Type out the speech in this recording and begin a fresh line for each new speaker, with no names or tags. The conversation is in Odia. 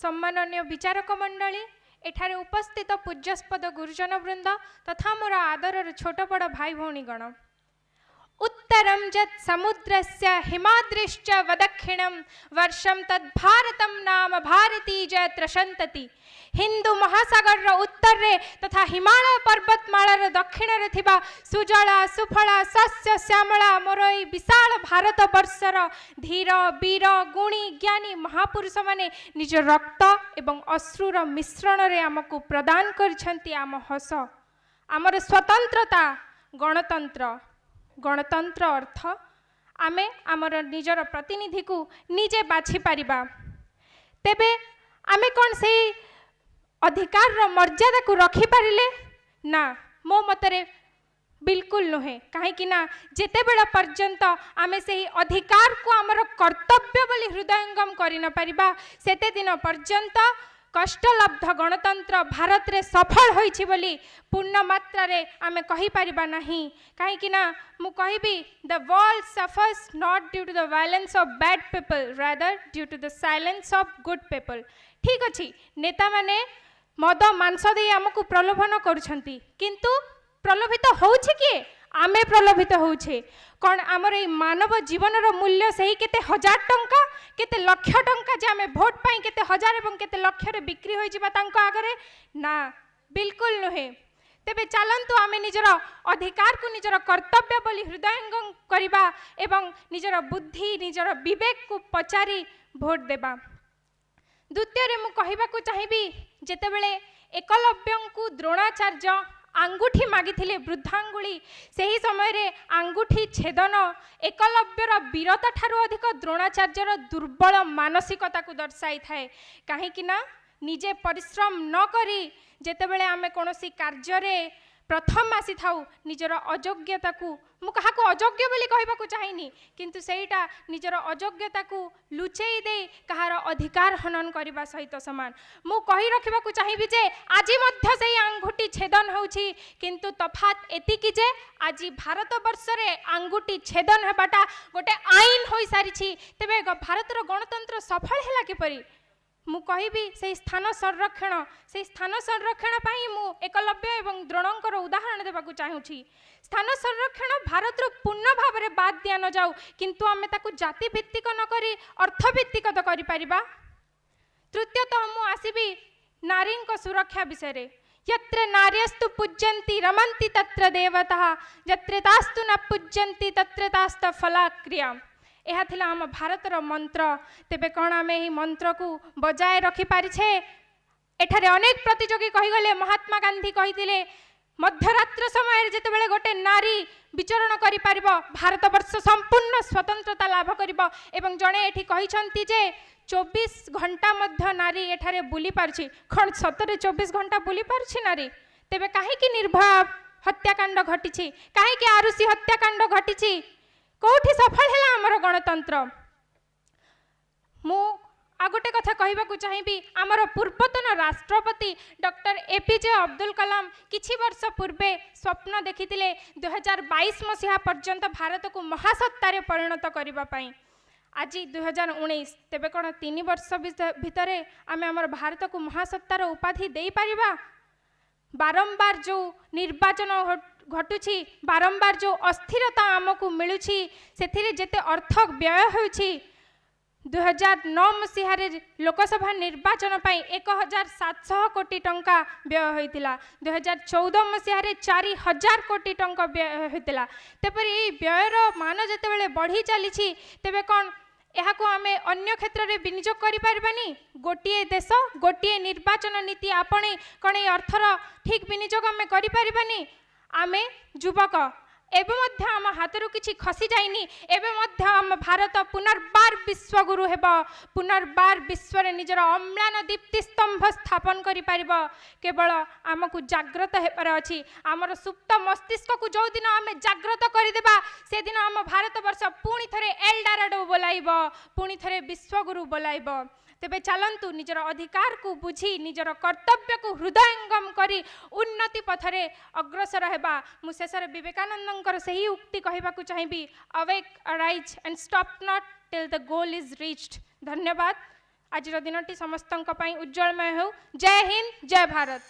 ସମ୍ମାନନୀୟ ବିଚାରକ ମଣ୍ଡଳୀ, ଏଠାରେ ଉପସ୍ଥିତ ପୂଜ୍ୟାସ୍ପଦ ଗୁରୁଜନ ବୃନ୍ଦ ତଥା ମୋର ଆଦରର ଛୋଟ ବଡ଼ ଭାଇ ଭଉଣୀଗଣ, उत्तरं यत् समुद्रस्य हिमाद्रिश्च वदक्षिणं वर्षं तद् भारतं नाम भारती यत्र सन्तति। ହିନ୍ଦୁ ମହାସାଗରର ଉତ୍ତରରେ ତଥା ହିମାଳୟ ପର୍ବତମାଳାର ଦକ୍ଷିଣରେ ଥିବା ସୁଜଳା ସୁଫଳା ଶସ୍ୟ ଶ୍ୟାମଳା ମୋର ଏଇ ବିଶାଳ ଭାରତ ବର୍ଷର ଧୀର, ବୀର, ଗୁଣୀ, ଜ୍ଞାନୀ ମହାପୁରୁଷମାନେ ନିଜ ରକ୍ତ ଏବଂ ଅଶ୍ରୁର ମିଶ୍ରଣରେ ଆମକୁ ପ୍ରଦାନ କରିଛନ୍ତି ଆମ ହସ, ଆମର ସ୍ୱତନ୍ତ୍ରତା, ଗଣତନ୍ତ୍ର। ଗଣତନ୍ତ୍ର ଅର୍ଥ ଆମେ ଆମର ନିଜର ପ୍ରତିନିଧିକୁ ନିଜେ ବାଛିପାରିବା। ତେବେ ଆମେ କ'ଣ ସେଇ ଅଧିକାରର ମର୍ଯ୍ୟାଦାକୁ ରଖିପାରିଲେ? ନା, ମୋ ମତରେ ବିଲକୁଲ ନୁହେଁ। କାହିଁକି ନା ଯେତେବେଳ ପର୍ଯ୍ୟନ୍ତ ଆମେ ସେହି ଅଧିକାରକୁ ଆମର କର୍ତ୍ତବ୍ୟ ବୋଲି ହୃଦୟଙ୍ଗମ କରିନପାରିବା, ସେତେ ଦିନ ପର୍ଯ୍ୟନ୍ତ କଷ୍ଟଲବ୍ଧ ଗଣତନ୍ତ୍ର ଭାରତରେ ସଫଳ ହୋଇଛି ବୋଲି ପୂର୍ଣ୍ଣ ମାତ୍ରାରେ ଆମେ କହିପାରିବା ନାହିଁ। କାହିଁକି ନା ମୁଁ କହିବି, the world suffers not due to the violence of bad people, rather due to the silence of good people. ଠିକ୍ ଅଛି, ନେତାମାନେ ମଦ ମାଂସ ଦେଇ ଆମକୁ ପ୍ରଲୋଭନ କରୁଛନ୍ତି, କିନ୍ତୁ ପ୍ରଲୋଭିତ ହେଉଛି କିଏ? ଆମେ ପ୍ରଲୋଭିତ ହେଉଛେ। କ'ଣ ଆମର ଏଇ ମାନବ ଜୀବନର ମୂଲ୍ୟ ସେହି କେତେ ହଜାର ଟଙ୍କା, କେତେ ଲକ୍ଷ ଟଙ୍କା ଯେ ଆମେ ଭୋଟ ପାଇଁ କେତେ ହଜାର ଏବଂ କେତେ ଲକ୍ଷରେ ବିକ୍ରି ହୋଇଯିବା ତାଙ୍କ ଆଗରେ? ନା, ବିଲକୁଲ ନୁହେଁ। ତେବେ ଚାଲନ୍ତୁ, ଆମେ ନିଜର ଅଧିକାରକୁ ନିଜର କର୍ତ୍ତବ୍ୟ ବୋଲି ହୃଦୟଙ୍ଗମ କରିବା ଏବଂ ନିଜର ବୁଦ୍ଧି, ନିଜର ବିବେକକୁ ପଚାରି ଭୋଟ ଦେବା। ଦ୍ୱିତୀୟରେ ମୁଁ କହିବାକୁ ଚାହିଁବି, ଯେତେବେଳେ ଏକଲବ୍ୟଙ୍କୁ ଦ୍ରୋଣାଚାର୍ଯ୍ୟ ଆଙ୍ଗୁଠି ମାଗିଥିଲେ, ବୃଦ୍ଧାଙ୍ଗୁଳି, ସେହି ସମୟରେ ଆଙ୍ଗୁଠି ଛେଦନ ଏକଲବ୍ୟର ବୀରତା ଠାରୁ ଅଧିକ ଦ୍ରୋଣାଚାର୍ଯ୍ୟର ଦୁର୍ବଳ ମାନସିକତାକୁ ଦର୍ଶାଇଥାଏ। କାହିଁକି ନା ନିଜେ ପରିଶ୍ରମ ନ କରି ଯେତେବେଳେ ଆମେ କୌଣସି କାର୍ଯ୍ୟରେ ପ୍ରଥମ ଆସିଥାଉ, ନିଜର ଅଯୋଗ୍ୟତାକୁ, ମୁଁ କାହାକୁ ଅଯୋଗ୍ୟ ବୋଲି କହିବାକୁ ଚାହିଁନି, କିନ୍ତୁ ସେଇଟା ନିଜର ଅଯୋଗ୍ୟତାକୁ ଲୁଚେଇ ଦେଇ କାହାର ଅଧିକାର ହନନ କରିବା ସହିତ ସମାନ। ମୁଁ କହି ରଖିବାକୁ ଚାହିଁବି ଯେ ଆଜି ମଧ୍ୟ ସେଇ ଆଙ୍ଗୁଠି ଛେଦନ ହେଉଛି, କିନ୍ତୁ ତଫାତ୍ ଏତିକି ଯେ ଆଜି ଭାରତବର୍ଷରେ ଆଙ୍ଗୁଠି ଛେଦନ ହେବାଟା ଗୋଟେ ଆଇନ ହୋଇସାରିଛି। ତେବେ ଭାରତର ଗଣତନ୍ତ୍ର ସଫଳ ହେଲା କିପରି? ମୁଁ କହିବି ସେଇ ସ୍ଥାନ ସଂରକ୍ଷଣ। ସେଇ ସ୍ଥାନ ସଂରକ୍ଷଣ ପାଇଁ ମୁଁ ଏକଲବ୍ୟ ଏବଂ ଦ୍ରୋଣଙ୍କର ଉଦାହରଣ ଦେବାକୁ ଚାହୁଁଛି। ସ୍ଥାନ ସଂରକ୍ଷଣ ଭାରତରୁ ପୂର୍ଣ୍ଣ ଭାବରେ ବାଦ ଦିଆ ନଯାଉ, କିନ୍ତୁ ଆମେ ତାକୁ ଜାତି ଭିତ୍ତିକ ନ କରି ଅର୍ଥଭିତ୍ତିକ ତ କରିପାରିବା। ତୃତୀୟତଃ ମୁଁ ଆସିବି ନାରୀଙ୍କ ସୁରକ୍ଷା ବିଷୟରେ। यत्र नार्यस्तु पूज्यन्ति रमन्ति तत्र देवताः, यत्र तास्तु न पूज्यन्ति तत्र तास्त फलाक्रिया। ଏହା ଥିଲା ଆମ ଭାରତର ମନ୍ତ୍ର। ତେବେ କ'ଣ ଆମେ ଏହି ମନ୍ତ୍ରକୁ ବଜାୟ ରଖିପାରିଛେ? ଏଠାରେ ଅନେକ ପ୍ରତିଯୋଗୀ କହିଗଲେ, ମହାତ୍ମା ଗାନ୍ଧୀ କହିଥିଲେ, ମଧ୍ୟରାତ୍ର ସମୟରେ ଯେତେବେଳେ ଗୋଟେ ନାରୀ ବିଚରଣ କରିପାରିବ, ଭାରତବର୍ଷ ସମ୍ପୂର୍ଣ୍ଣ ସ୍ୱତନ୍ତ୍ରତା ଲାଭ କରିବ। ଏବଂ ଜଣେ ଏଠି କହିଛନ୍ତି ଯେ 24 ଘଣ୍ଟା ମଧ୍ୟ ନାରୀ ଏଠାରେ ବୁଲି ପାରୁଛି। କ'ଣ ସତରେ 24 ଘଣ୍ଟା ବୁଲି ପାରୁଛି ନାରୀ? ତେବେ କାହିଁକି ନିର୍ଭୟା ହତ୍ୟାକାଣ୍ଡ ଘଟିଛି? କାହିଁକି ଆରୁଷି ହତ୍ୟାକାଣ୍ଡ ଘଟିଛି? କେଉଁଠି ସଫଳ ହେଲା ଆମର ଗଣତନ୍ତ୍ର? ମୁଁ ଆଉ ଗୋଟେ କଥା କହିବାକୁ ଚାହିଁବି। ଆମର ପୂର୍ବତନ ରାଷ୍ଟ୍ରପତି ଡକ୍ଟର ଏପିଜେ ଅବଦୁଲ କଲାମ କିଛି ବର୍ଷ ପୂର୍ବେ ସ୍ୱପ୍ନ ଦେଖିଥିଲେ 2022 ମସିହା ପର୍ଯ୍ୟନ୍ତ ଭାରତକୁ ମହାସତ୍ତାରେ ପରିଣତ କରିବା ପାଇଁ। ଆଜି 2019। ତେବେ କ'ଣ 3 ବର୍ଷ ଭିତରେ ଆମେ ଆମର ଭାରତକୁ ମହାସତ୍ତାର ଉପାଧି ଦେଇପାରିବା? ବାରମ୍ବାର ଯେଉଁ ନିର୍ବାଚନ ଘଟୁଛି, ବାରମ୍ବାର ଯେଉଁ ଅସ୍ଥିରତା ଆମକୁ ମିଳୁଛି, ସେଥିରେ ଯେତେ ଅର୍ଥ ବ୍ୟୟ ହେଉଛି, 2009 ମସିହାରେ ଲୋକସଭା ନିର୍ବାଚନ ପାଇଁ 1700 କୋଟି ଟଙ୍କା ବ୍ୟୟ ହୋଇଥିଲା, 2014 ମସିହାରେ 4000 କୋଟି ଟଙ୍କା ବ୍ୟୟ ହୋଇଥିଲା। ତେପରି ଏଇ ବ୍ୟୟର ମାନ ଯେତେବେଳେ ବଢ଼ି ଚାଲିଛି, ତେବେ କ'ଣ ଏହାକୁ ଆମେ ଅନ୍ୟ କ୍ଷେତ୍ରରେ ବିନିଯୋଗ କରିପାରିବାନି? ଗୋଟିଏ ଦେଶ ଗୋଟିଏ ନିର୍ବାଚନ ନୀତି ଆପଣେଇ କ'ଣ ଏଇ ଅର୍ଥର ଠିକ୍ ବିନିଯୋଗ ଆମେ କରିପାରିବାନି? ଆମେ ଯୁବକ, ଏବେ ମଧ୍ୟ ଆମ ହାତରୁ କିଛି ଖସି ଯାଇନି। ଏବେ ମଧ୍ୟ ଆମ ଭାରତ ପୁନର୍ବାର ବିଶ୍ୱଗୁରୁ ହେବ, ପୁନର୍ବାର ବିଶ୍ୱରେ ନିଜର ଅମ୍ଳାନ ଦୀପ୍ତି ସ୍ତମ୍ଭ ସ୍ଥାପନ କରିପାରିବ। କେବଳ ଆମକୁ ଜାଗ୍ରତ ହେବାର ଅଛି। ଆମର ସୁପ୍ତ ମସ୍ତିଷ୍କକୁ ଯେଉଁଦିନ ଆମେ ଜାଗ୍ରତ କରିଦେବା, ସେଦିନ ଆମ ଭାରତବର୍ଷ ପୁଣି ଥରେ ଏଲଡାରାଡୋ ବୋଲାଇବ, ପୁଣି ଥରେ ବିଶ୍ୱଗୁରୁ ବୋଲାଇବ। ତେବେ ଚାଲନ୍ତୁ, ନିଜର ଅଧିକାରକୁ ବୁଝି ନିଜର କର୍ତ୍ତବ୍ୟକୁ ହୃଦୟଙ୍ଗମ କରି ଉନ୍ନତି ପଥରେ ଅଗ୍ରସର ହେବା। ମୁଁ ଶେଷରେ ବିବେକାନନ୍ଦଙ୍କର ସେହି ଉକ୍ତି କହିବାକୁ ଚାହିଁବି, "Awake, arise and stop not till the goal is reached." ଧନ୍ୟବାଦ। ଆଜିର ଦିନଟି ସମସ୍ତଙ୍କ ପାଇଁ ଉଜ୍ଜ୍ୱଳମୟ ହେଉ। ଜୟ ହିନ୍ଦ, ଜୟ ଭାରତ।